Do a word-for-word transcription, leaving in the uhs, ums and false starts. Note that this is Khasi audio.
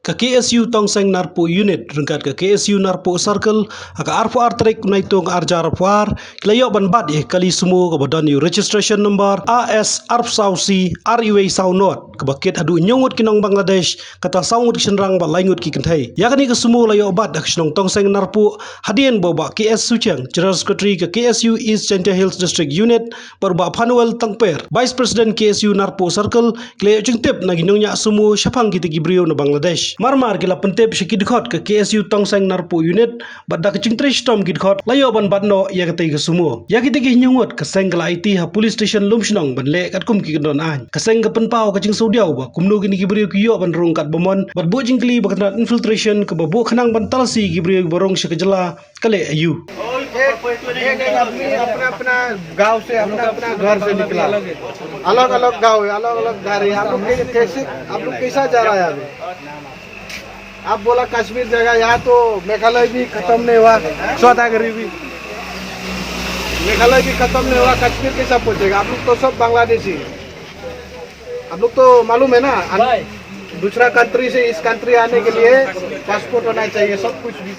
Ka K S U Tongseng Narpuh Unit ryngkat ka K S U Narpuh Circle ha ka arphew ar tarik u Naitung arhajar arphew ar ki la ïoh ban bat ïa ka kali sumo kaba don ïa u registration number A S arphew saw C arwei saw nod, kaba kit haduh hynñiew ngut ki nong Bangladesh, kata saw ngut ki shynrang bad lai ngut ki kynthei. Ïa kane ka sumo la ïoh bat ha ka shnong Tongseng Narpuh hadien ba u Bah K S Suchiang, General Secretary ka K S U East Jaintia Hills District Unit, bad u Bah Phanuel Tangper, Vice President K S U Narpuh Circle, ki la ïoh jingtip na ki nongñiah sumo shaphang kita ki briew na Bangladesh. Mar mar ki la pyntip sha ki dkhot ka K S U Tongseng Narpuh Unit, bad da ka jingtrei shitom ki dkhot la ïoh ban bat noh ïa katei ka sumo. Ïa kitei ki hynñiew ngut ka seng ka la aiti ha Police Station Lumshnong ban leh katkum ki kyndon aiñ. Ka seng ka pynpaw ka jingsngewdiaw ba kumno kine ki briew ki ïoh ban rung katba mon, bad buh jingkylli ba ka tnat infiltration kaba buh khnang ban talsi ki briew kiba rung sha ka jylla ka leh aiu. एक एक आदमी अपना अपना गांव से, अपना अपना घर से निकला, अलग अलग गांव है, अलग अलग घर है। आप लोग के-, कैसे, आप लोग कैसा जा रहा है अभी? आप बोला कश्मीर जाएगा, यहाँ तो मेघालय भी खत्म नहीं हुआ, सौदागरी भी, मेघालय भी खत्म नहीं हुआ, कश्मीर कैसा पहुंचेगा? आप लोग तो सब बांग्लादेशी हैं। आप लोग तो मालूम है ना, अन-, दूसरा कंट्री से इस कंट्री आने के लिए पासपोर्ट होना चाहिए, सब कुछ भी।